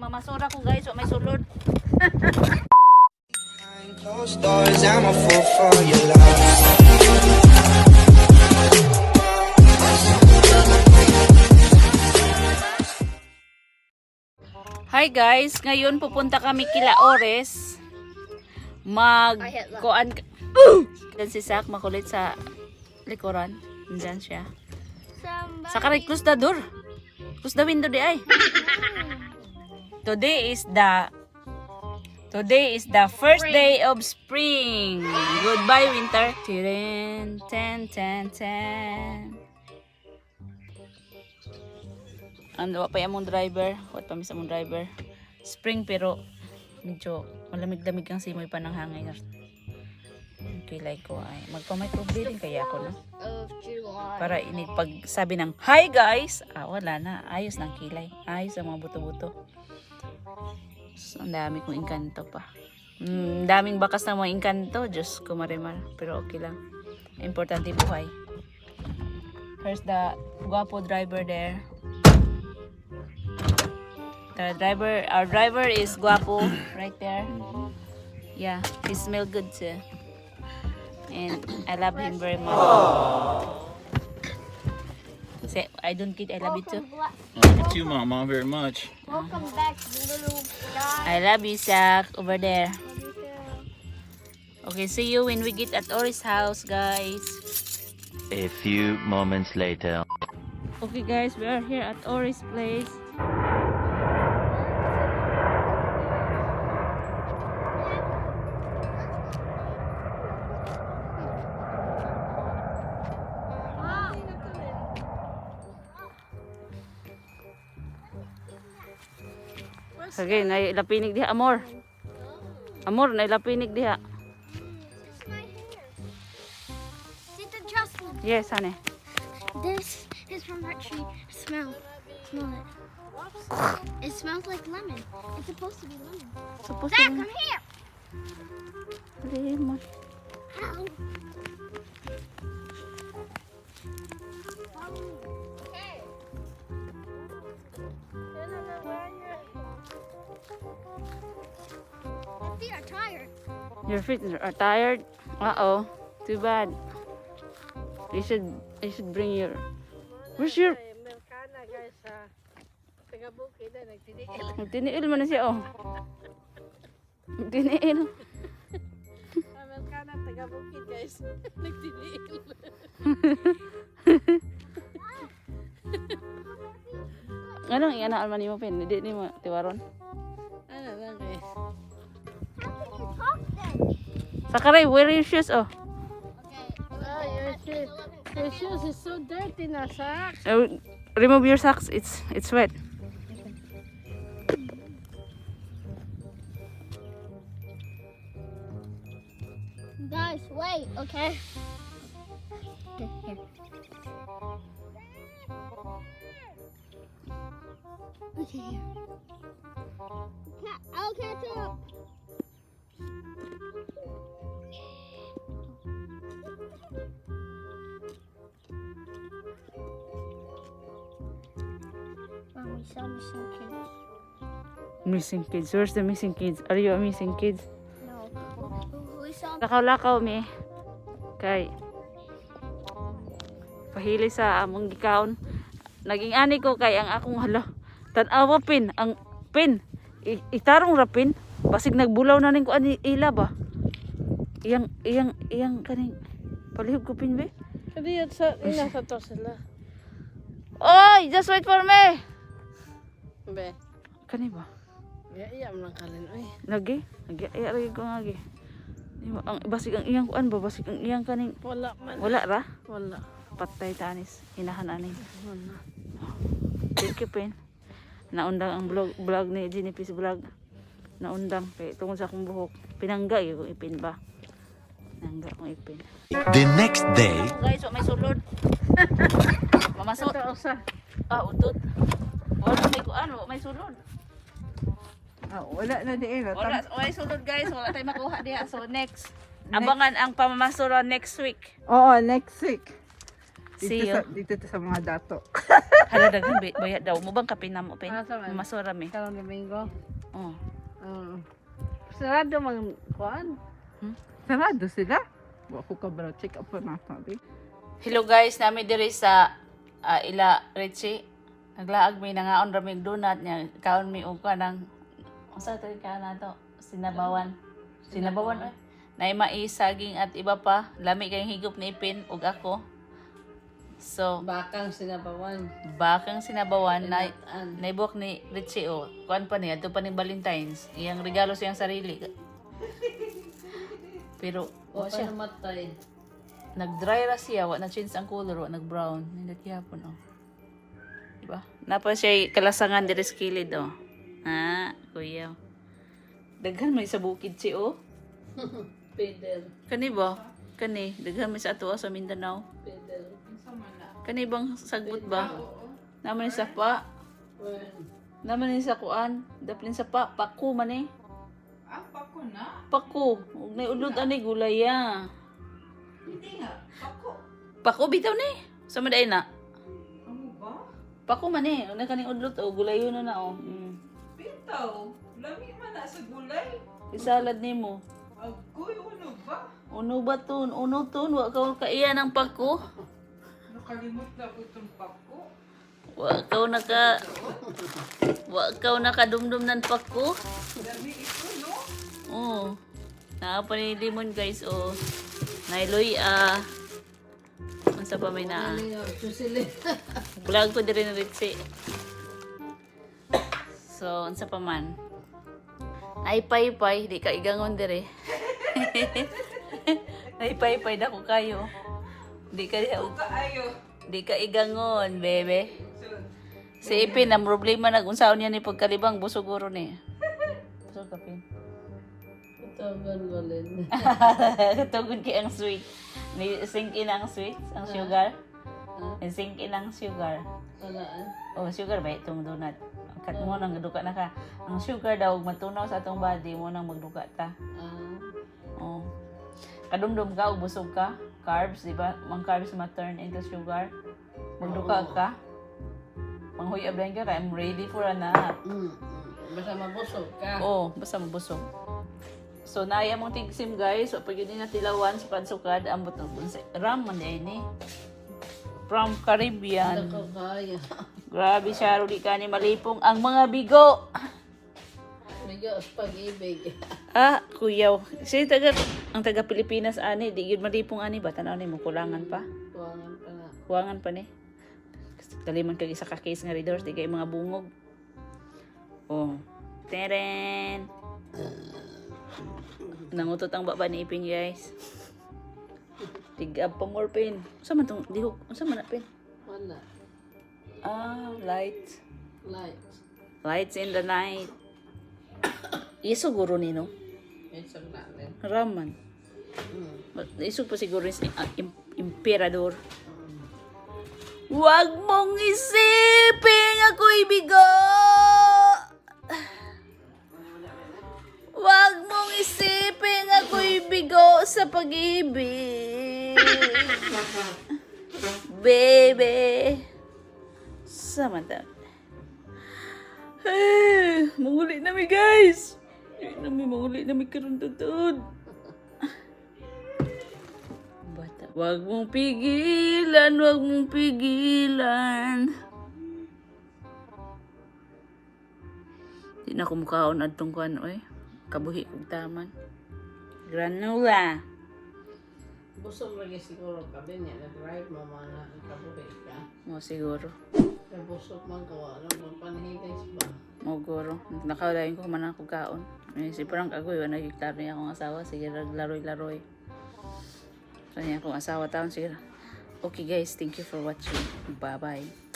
Mamasura ko, guys, wa may sulod. Closed doors, I'm a fool for your love. Hi guys, ngayon pupunta kami kila Ores. Mag kuan Dan si Sak makulit sa likuran. Diyan siya. Sakaray, close the door. Close the window di ay. Today is the first day of spring. Goodbye, winter. Tirin, ten, ten, ten. Ano pa yung among driver? What pa mis among driver? Spring pero medyo malamig-lamig ang simoy pa ng hangin. Ang kilay ko ay magpa-microblading kaya ako, no? Of July. Para inig pag sabi ng "Hi guys," ah, wala na, ayos ng kilay. Ayos ang mga buto-buto. So, ang dami kong engkanto pa. Daming bakas ng mga engkanto. Diyos ko marimar. Pero okay lang. Importante buhay. Here's the guapo driver there. The driver, our driver is guapo right there. Yeah, he smell good too. And I love him very much. Say, I don't kid, I love you too. Welcome, I love you too, Mama, very much. Welcome back, little guy. I love you, Zach, over there. Love you too. Okay, see you when we get at Ori's house, guys. A few moments later. Okay, guys, we are here at Ori's place. Okay, nailapinig diha, amor. Amor, nailapinig diha. It's my hair. Tita Jocelyn, Yes, honey. this is from that tree. Smell. Smell it. It smells like lemon. It's supposed to be lemon. Supposed Zach, to come here. be lemon. Ow. Follow me. Okay. My feet are tired. Your feet are tired? Uh-oh. Too bad. You should bring your. Where's your Amerikana guys sa taga-bukid na nagtiniil. Magtiniil mo na siya, oh. Magtiniil. Amerikana taga-bukid guys. Nagtiniil. Anong ianaan man nimo, Pin? Hindi nimo tiwaron. Ano lang eh. How can you talk then? Sakaray, wear your shoes, oh. Okay. Oh, your shoes is so dirty na, Sak. Remove your socks. It's wet. Guys, wait, okay? Okay, here. Okay, here. I'll catch up. Mom, we saw missing kids. Missing kids. Where's the missing kids? Are you a missing kids? No, we saw Lakaw-lakaw mi. Kay pahili sa among gikaon. Naging ani ko kay ang akong hala. Tan-awa pin ang pin. Itarong ra pin. Basig nagbulaw na ning kuan ila ba. Iyang iyang iyang kaning palihog ko pin be. Kadi yun sa ina sa to sila. Oy, just wait for me. Be. Kani ba? Ya iya man lang kalin oy. Lagi, lagi ay lagi ko ngagi. Di ba, ang basig ang iyang kuan ba basig ang iyang kaning Wala man. wala ra. Wala. Patay tanis inahan aning. Wala. Thank you, Pen. Naundang ang vlog ni Jenny Peace Vlog. Naundang kay tungod sa akong buhok. Pinangga gyud kong ipin ba. Pinangga kong ipin. The next day. Guys, wa may sulod. Mamasot. Ito usa. Ah, utot. Wala may kuan, wa may sulod. Ah, wala na di eh. Wala, may sulod guys, wala tayong makuha diha. So next, abangan ang pamamasura next week. Oo, next week. See you. Dito sa, dito sa mga dato. Hala, daghan bayad daw. Mo bang kape na mo, Pen? Ah, sa man. Masura mi. Karong Domingo. Oh. Oo. Sarado mang kuan. Sarado sila. Wa ko kabalo, check up pa na sabi. Hello guys, nami diri sa ila Richie. Naglaag mi, nangaon ra mi og donut niya. Kaon mi og kanang unsa to yung kaon nato? Sinabawan. Sinabawan oy. Nay mais, saging at iba pa. Lami kayong higop ni Ipin ug ako. So, Bakang sinabawan. bakang sinabawan na An. naibuok ni Richie o kuan pa niya, adto pa ni Valentine's. Iyang regalo sa iyang sarili. Pero O wa siya. namatay. Nag-dry ra siya, wa na change ang color, wa nag-brown. Nindot gyapon oh. Diba? Napa siya kalasangan diri sa kilid oh. Ah, kuya. Daghan may sa bukid si oh. Pedel. Kani ba? Kani, daghan may sa ato sa Mindanao. Pedel. Kani bang sagbot ba? Naman ni sa pa. Well, Naman ni sa kuan. Daplin sa pa. Paku man eh. Ah, pako na? Paku. Ug nay ulod ani gulay ah. Hindi nga, pako. Paku bitaw ni. Sa maday na. Ano ba? Paku man eh. Una kaning udlot oh, gulay yun na oh. Bitaw, lami man na sa gulay. Isalad nimo. Agoy, ano ba? Uno ba tun? Uno tun? Wa ka kaiya ng pako. Nakalimot na ko itong pako. Wa ka naka Wa ka nakadumdum ng pako. Lami ito, no? Oh. Naa pa ni limon guys oh. Nailoy ah. Unsa pa may naa? ano susili. Vlog ko diri na Ritzy. So, unsa pa man? Ay pay pay, di ka igangon diri. Ay pay pay dako kayo. Di ka Kaayo. di ka igangon, bebe. So, Si Ipin, ang problema nag-unsaon niya ni pagkalibang, busog guro ni. Busog ka, Pin. Tugon golin. Tugon kay ang sweet. Ni sink in ang sweet, ang sugar. Ni sink in ang sugar. Wala ah. Oh, sugar ba itong donut? Kat mo nang duka na ka. Ang sugar daw matunaw sa atong body mo nang magduka ta. Ah. Oh. Kadumdum ka ug busog ka. Carbs, di ba? Ang carbs ma-turn into sugar. Magduka ka. Manghuy ablan ka, I'm ready for a nap. Basta mabusog ka. Oo, basta mabusog. So, naya mong tigsim guys. So, pag yun na tilawan, sukad-sukad, ang butong bunsa. Ram man din eh. From Caribbean. Dako kaya. Grabe siya, Rudy ka ni malipong ang mga bigo. Medyo sa pag-ibig. Ah, kuyaw. Siya yung taga, ang taga Pilipinas ani, di yun malipong ani ba? Tanaw ni mo, kulangan pa. Kuwangan pa na. Kuwangan pa ni. Dali man kag isa ka case nga readers, di kay mga bungog. Oh. Teren. Nangutot ang baba ni Ipin, guys. Tigab pa more pin. Unsa man tong dihok? Unsa man na pin? Wala. Ah, light. Light. Lights in the night. Iso guro ni no. Isog natin. Raman. Iso pa siguro ni emperador. Huwag mong isipin ako'y bigo. Huwag mong isipin ako'y bigo sa pag-ibig. Baby. Samantha. Hey, manguli na mi guys. Ay, na mi manguli na mi karon tutod. Bata. Wag mong pigilan, wag mong pigilan. Di na kumukaon adtong kuan oy. Kabuhi kog taman. Granola. Busog lagi siguro ka din niya. Nag-drive mo mga kabuhi ka. Mo siguro. Kaya busog man ka wala. Mapanhilis ba? Mo guro. Nakalain ko man ako kaon. Eh, si Frank agoy wala nagklaro niya akong asawa sige laroy-laroy. So niya akong asawa taon sige. Okay guys, thank you for watching. Bye-bye.